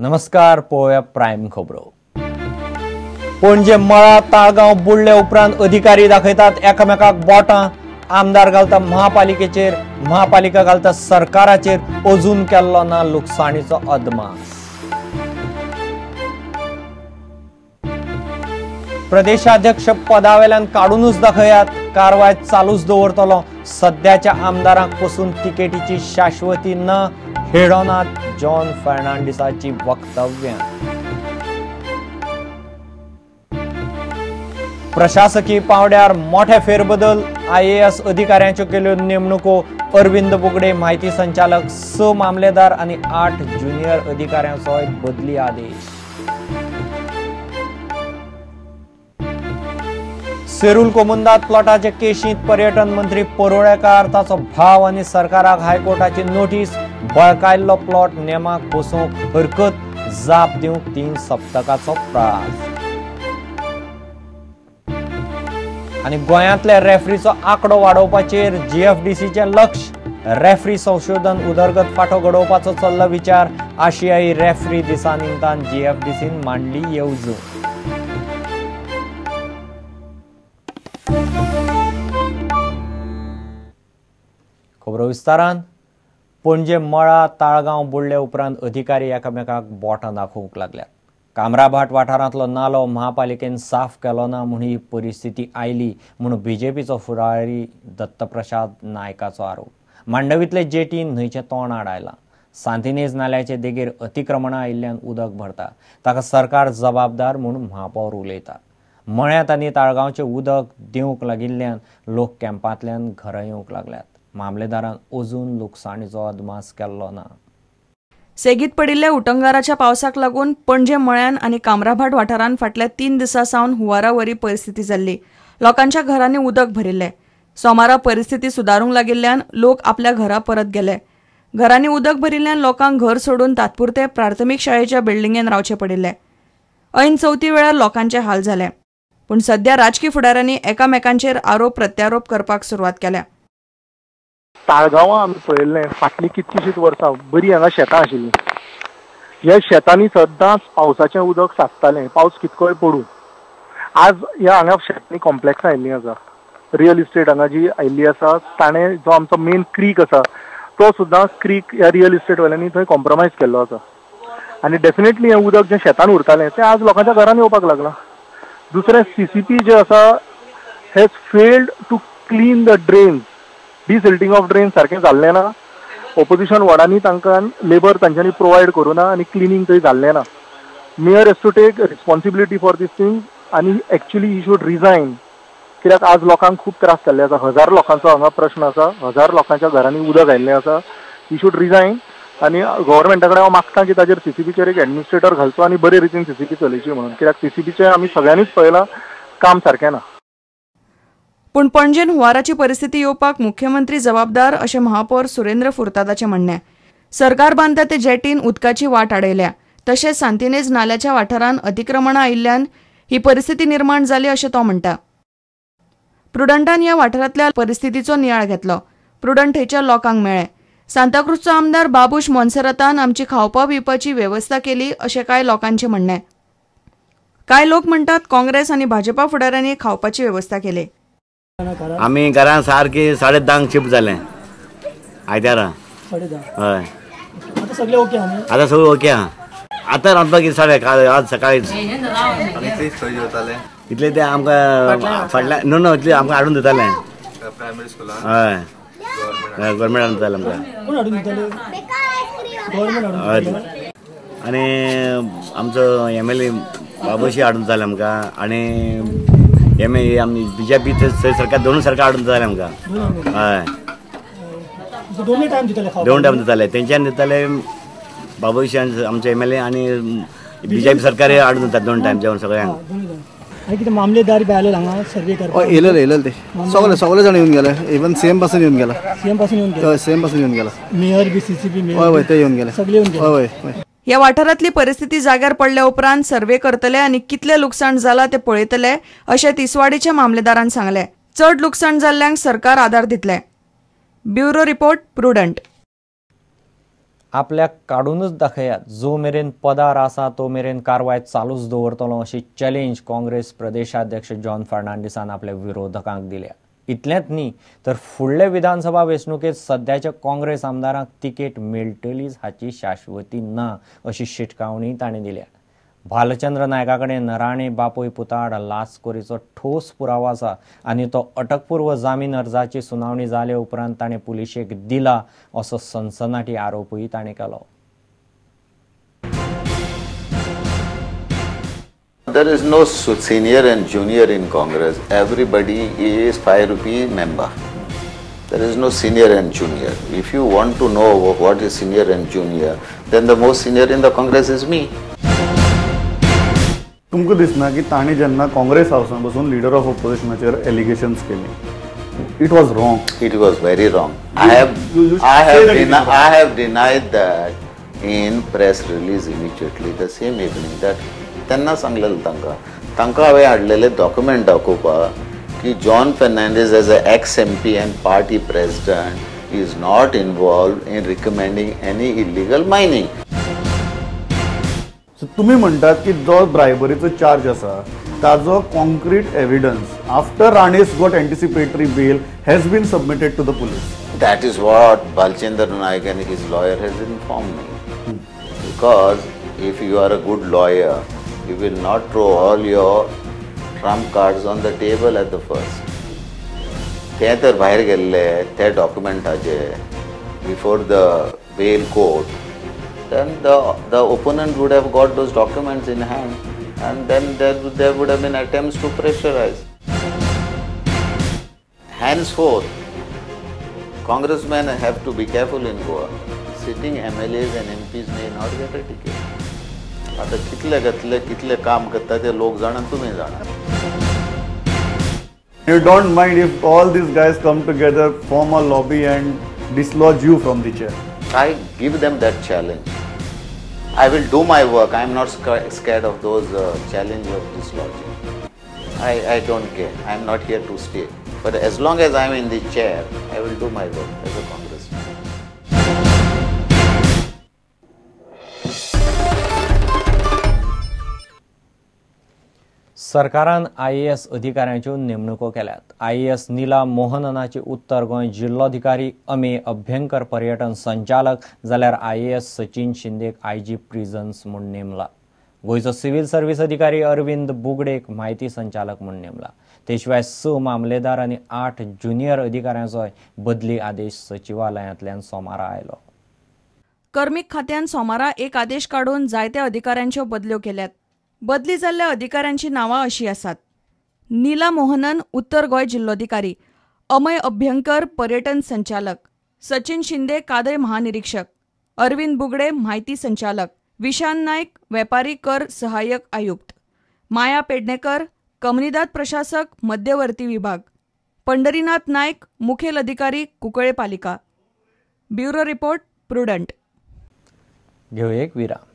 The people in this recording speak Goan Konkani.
नमस्कार, पळोवया प्रायम खबरो. पणजे मळा ताळगांव बुडले उपरांत अधिकारी दाखयतात एकामेकाक बोटां. आमदार घालता महापालिकेचेर, महापालिका घालता सरकाराचेर. अजून केल्लो ना लुकसाणीचो अदमास. प्रदेशाध्यक्ष पदावेल्यान काडूनच दाखयात, कारवाय चालूच दवरतलो. सद्याच्या आमदारांक पसून तिकेटीची शाश्वती ना, हेडोनात जॉन फर्नांडिसाची वक्तव्यां. प्रशासकीय पावंड्यार मोठे फेरबदल, IAS अधिकाऱ्यांच्यो केल्यो नेमणुको. अरविंद बुगडे म्हायती संचालक, 6 मामलेदार आनी 8 ज्युनियर अधिकाऱ्यांचोय बदली आदेश. सेरूल कोमुंदाद प्लॉटाचे केशींत पर्यटन मंत्री परुळेकार, ताचो भाव आनी सरकाराक हायकोर्टाची नोटीस. बळकायल्लो प्लॉट नेमाक बसोवंक हरकत, जाप दिवंक 3 सप्तकाचो प्रास. आनी गोंयांतल्या रेफ्रीचो आंकडो वाडोवपाचेर GFDCचें लक्ष. रेफ्री संशोधन उदरगत फांटो घडोवपाचो चल्ला विचार. आशियाई रेफ्री दिसा निमतान GFDCन मांडली येवजण. खबरो विस्तारान. पणजे मळा ताळगांव बुडले उपरांत अधिकारी एकामेकाक बोटां दाखोवंक लागल्यात. कामराभाट वाठारांतलो नालो महापालिकेन साफ केलो ना म्हूण ही परिस्थिती आयली म्हूण बीजेपीचो फुडारी दत्तप्रसाद नायकाचो आरोप. मांडवींतले जेटी न्हंयचें तोंड आडायलां. सांतिनेज नाल्याचे देगेर अतिक्रमणां आयिल्ल्यान उदक भरता, ताका सरकार जबाबदार म्हूण महापौर उलयता. मळ्यांत आनी ताळगांवचें उदक देंवंक लागिल्ल्यान लोक कॅम्पांतल्यान घरा येवंक लागल्यात. मामलेदारान अजून लुकसाणीचो अदमास केल्लो ना. सेगीत पडिल्ल्या उटंगाराच्या पावसाक लागून पणजे मळ्यान आनी कामराभाट वाठारांत फाटल्या 3 दिसां सावन हुंवारावरी परिस्थिती जाल्ली. लोकांच्या घरांनी उदक भरिल्लें. सोमारा परिस्थिती सुदारूंक लागिल्ल्यान लोक आपल्या घरा परत गेले. घरांनी उदक भरिल्ल्यान लोकांक घर सोडून तात्पुरते प्राथमीक शाळेच्या बिल्डिंगेन रावचें पडिल्लें. ऐन चवथी वेळार लोकांचे हाल जाले. पूण सध्या राजकी फुडाऱ्यांनी एकामेकांचेर आरोप प्रत्यारोप करपाक सुरवात केल्या. ताळगांवां आमी पळयल्लें फाटलीं कितलींशींच वर्सां बरी हांगा शेतां आशिल्लीं. ह्या शेतांनी सदांच पावसाचें उदक साचतालें, पावस कितकोय पडूं. आज ह्या हांगा शेतांनी कॉम्प्लेक्सां आयिल्लीं आसा, रियल इस्टेट हांगा जी आयिल्ली आसा, ताणें जो आमचो मेन क्रीक आसा तो सुद्दां क्रीक ह्या रियल इस्टेटवाल्यांनी थंय कॉम्प्रोमायज केल्लो आसा. आनी डेफिनेटली हें उदक जें शेतान उरतालें तें आज लोकांच्या घरान येवपाक लागलां. दुसरें, CCP जें आसा has failed to clean the drains. Desilting of drain सारकें जाल्लें ना. ओपोजिशन वॉर्डांनी तांकां लेबर तांच्यांनी प्रोवायड करूं ना आनी क्लिनींग थंय जाल्लें ना. Mayor has to take responsibility for these things आनी एक्चुली he should resign. कित्याक आज लोकांक खूब त्रास जाल्ले आसा. 1000 लोकांचो हांगा प्रश्न आसा, 1000 लोकांच्या घरांनी उदक आयिल्लें आसा. He should resign आनी गव्हर्मेंटा कडेन हांव मागता की ताजेर CCPचेर एक एडमिनिस्ट्रेटर घालचो आनी बरे रितीन CCP चलयची म्हणून. कित्याक CCPचें आमी सगळ्यांनीच पळयलां काम सारकें ना. पूण पणजेन हुंवाराची परिस्थिती येवपाक मुख्यमंत्री जबाबदार अशें महापौर सुरेंद्र फुर्तादाचें म्हणणें. सरकार बांदता ते जेटीन उदकाची वाट आडयल्या. तशेंच सांतिनेज नाल्याच्या वाठारांत अतिक्रमणां आयिल्ल्यान ही परिस्थिती निर्माण जाली अशें तो म्हणटा. प्रुडंटान ह्या वाठारांतल्या परिस्थितीचो नियाळ घेतलो. प्रुडंट थंयच्या लोकांक मेळ्ळे. सांताक्रूजचो आमदार बाबूश मोन्सेरातान आमची खावपा पिवपाची वेवस्था केली अशें कांय लोकांचें म्हणणें. कांय लोक म्हणटात काँग्रेस आनी भाजपा फुडाऱ्यांनी खावपाची वेवस्था केली. आमी घरान सारकी 10:30 शिफ्ट जालें आयतारा. हय, आतां सगळें ओके आहा. आतां रांदपाक कितें आज सकाळीच इतले ते आमकां फाटल्या न्हू न्हू इतले आमकां हाडून दिताले. हय, गव्हर्मेंट हाडून दिताले आमकां. हय, आनी आमचो MLA बाबूशी हाडून दिताले आमकां. आनी MA आमी BJP सरकार दोनूय सरकार हाडून दिताले आमकां. हय, दोन टायम दिताले. तेंच्यान दिताले बाबूशी आमचे MLA आनी BJP सरकार हाडून दितात 2 टायम जेवण सगळ्यांक. मामलेदार बी आयले हांगा सर्वे करपाक? येयलेले येयलेले ते सगळे सगळे जाण येवन गेले. इवन CM पासून येवन गेला. CM पासून येवन गेला. हय, CM पासून येवन गेला. मेयर बी CCP mayor. हय हय, ते येवन गेले सगळे येवन गेले. हय हय. ह्या वाठारांतली परिस्थिती जाग्यार पडल्या उपरांत सर्वे करतले आनी कितलें लुकसाण जालां तें पळयतले अशें तिसवाडीच्या मामलेदारान सांगलें. चड लुकसाण जाल्ल्यांक सरकार आदार दितले. Bureau report, Prudent. आपल्याक काडूनच दाखयात, जो मेरेन पदार आसा तो मेरेन कारवाय चालूच दवरतलो अशी चॅलेंज काँग्रेस प्रदेशाध्यक्ष जॉन फर्नांडीसान आपल्या विरोधकांक दिल्या. इतलेंच न्ही तर फुडले विधानसभा वेंचणुकेंत सद्याच्या काँग्रेस आमदारांक तिकेट मेळटलीच हाची शाश्वती ना अशी शिटकावणी ताणें दिल्या. भालचंद्र नायका कडेन राणे बापूय पुताड लाचखोरीचो ठोस पुरावो आसा आनी तो अटकपूर्व जामीन अर्जाची सुनावणी जाले उपरांत ताणें पुलिशेक दिला असो सनसनाटी आरोपूय ताणें केलो. There is no senior and junior in Congress. Everybody is 5 rupee member. There is no senior and junior. If you want to know what is senior and junior, then the most senior in the Congress is me. तुमकां दिसना की तांणी जेन्ना काँग्रेस हावसान बसून लिडर ऑफ ऑपोजिशनाचेर एलिगेशन्स केली, it was wrong. It was very wrong. I have denied that in press release immediately the same evening. That तेन्ना सांगलेलें तांकां, तांकां हांवें हाडलेले डॉक्युमेंट दाखोवपाक की John Fernandes as a ex MP and party president is not involved in recommending any illegal mining. So तुम्ही म्हणतात की जो ब्रायबरीचो चार्ज आसा ताजो concrete evidence after Rane's got anticipatory bail has been submitted to the police. That is what Balchandra Naik and his lawyer has inform me. Because if you are a good lawyer you will not throw all your trump cards on the table at the first. ते तर भायर गेल्ले ते डॉक्युमेंटाचे before the bail court, then the opponent would have got those documents in hand and then there would have been attempts to pressurize. Henceforth, congressmen have to be careful in Goa. Sitting MLAs and MPs may not get a ticket. आता कितले घेतले कितले काम करता ते लोक जाणा, तुम्ही जाणा. You don't mind if all these guys come together, form a lobby and dislodge you from the chair? I give them that challenge. I will do my work. I am not scared of those challenge of dislodging. I don't care. I am not here to stay. But as long as I am in the chair, I will do my work as a congressman. सरकारान IAS अधिकाऱ्यांच्यो नेमणुको केल्यात. IAS नीला मोहननाची उत्तर गोंय जिल्लोधिकारी, अमे अभ्यंकर पर्यटन संचालक जाल्यार IAS Sachin शिंदेक IG prisons म्हूण नेमला. गोंयचो सिव्हिल सर्व्हिस अधिकारी अरविंद बुगडेक म्हायती संचालक म्हूण नेमला. ते शिवाय 6 मामलेदार आनी 8 ज्युनियर अधिकाऱ्यांचोय बदली आदेश सचिवालयांतल्यान सोमारा आयलो. कर्मीक खात्यान सोमारा एक आदेश काडून जायत्या अधिकाऱ्यांच्यो बदल्यो केल्यात. बदली जाल्ल्या अधिकाऱ्यांची नांवां अशी आसात: नीला मोहनन उत्तर गोंय जिल्लोधिकारी, अमय अभ्यंकर पर्यटन संचालक, सचिन शिंदे कादय महानिरीक्षक, अरविंद बुगडे म्हायती संचालक, विशान नायक वेपारी कर सहाय्यक आयुक्त, माया पेडणेकर कमनिदाद प्रशासक मध्यवर्ती विभाग, पंढरीनाथ नायक मुखेल अधिकारी कुंकळे पालिका. Bureau report, Prudent. घेवया एक विराम.